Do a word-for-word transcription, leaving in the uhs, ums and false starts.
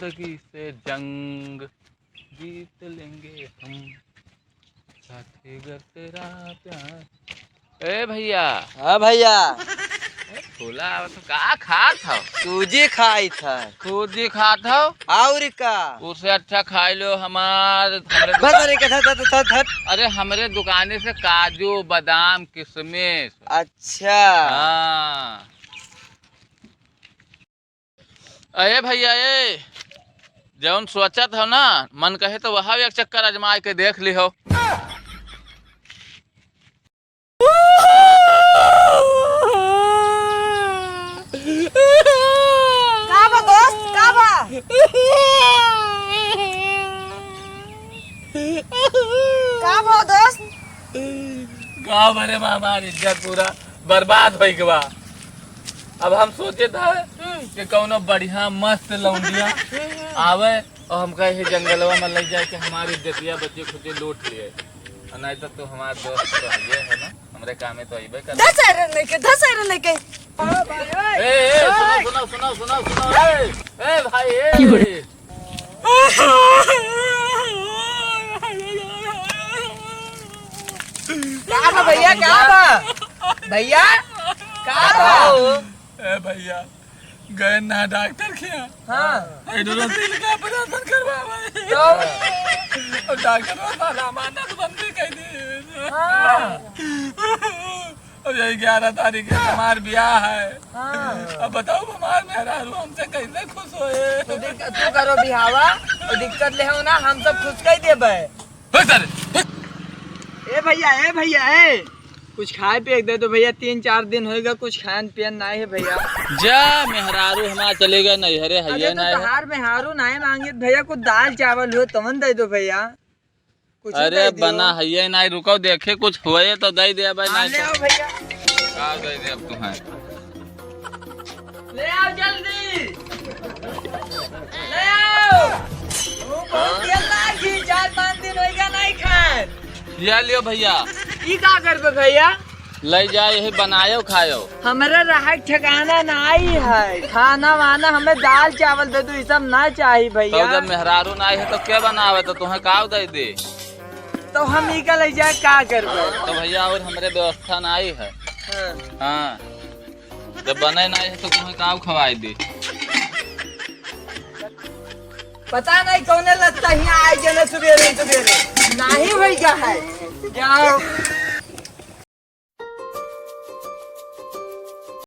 जिंदगी से जंग जीत लेंगे हम, साथी गर तेरा प्यार। ए भैया। हाँ भैया। ए, छोला, अब तू का खात हौ? सूजी खाई था। सूजी खात हौ? और का? उससे अच्छा खाई लो हमार, हमरे बस दुकान अरे के धत, धत, धत, धत। अरे, हमरे दुकाने से काजू, बादाम, किशमिश। अच्छा। हाँ। अरे भैया, ए, जौन सोचत हो ना, मन कहे तो वहाँ एक चक्कर आजमाए के देख लिहो। का बा दोस्त, का बा? का बा दोस्त? गाँव भरे में हमार इज्जत पूरा बर्बाद होइ गवा। अब हम सोचे था हम्म। कि कौनो बढ़िया मस्त लौंडिया हम्म। आवे और हमका यही जंगलवा में ले जाए कि हमारी इज्जतिया बच्चे खुदे लूट लिए। और नहीं तो तू हमार दोस्त तो है ना, हमरे कामे तो अइबे कर। दस आयरन लेके, दस आयरन लेके। ए, ए, सुनो, सुनो, सुनो, सुनो, सुनो, ए, ए, भाई, ए। का बा भैया, का बा? भैया, का बा? ए भैया, गए ना डॉक्टर के यहाँ। हाँ। हाइड्रोसील का ऑपरेशन करवावे। तो? और डॉक्टर वो साला अमानत बंदी कर दी। हाँ। और यही ग्यारह तारीख के हमार ब्याह है। हाँ। अब बताओ, हमार मेहरारू हमसे कैसे खुश होए? तो दिक-, तू करो बिहावा, तो दिक्कत ले हो ना, हम सब खुश कर देबे। हो सर। ए भैया, ए भैया, ए, कुछ खाए पिए के दे दो भैया, तीन चार दिन होएगा, कुछ खान पियन नाई है भैया। जा, मेहरारू हमार चले गए नैहरे, अरे हइये तो नाई है। तोहार मेहरारू नाई मांगे भैया, कुछ दाल चावल हो तवन दे दो भैया। कुछ अरे दे दियो। बना हइये नाई, रुको देखे कुछ होए तो दे दे भाई, हाँ, नाई ले तो आओ भैया। का दे दे अब तुम्हें? ले आओ जल्दी, ले आओ। वो बहुत तेल लागी, चार पाँच दिन होइगा नाई खान। ये लियो भैया। ई का करबे भैया? ले जा, यही बनायो खायो। हमरा रहक ठिकाना नाई है, खाना वाना हमें दाल चावल दे दो, ई सब ना चाही भैया। तो जब मेहरारू नाई है तो के बनावे, तो तुम्हें का दे दे? तो हम ई का ले जाए का करबे? तो भैया और हमरे व्यवस्था नाई है। हाँ। हाँ। जब बने नाई है तो तुम्हें का खवाई दे? पता नहीं कौने लत्ता हियाँ आए गए सुबेरे सुबेरे। नाहीं होई गया है। जाओ।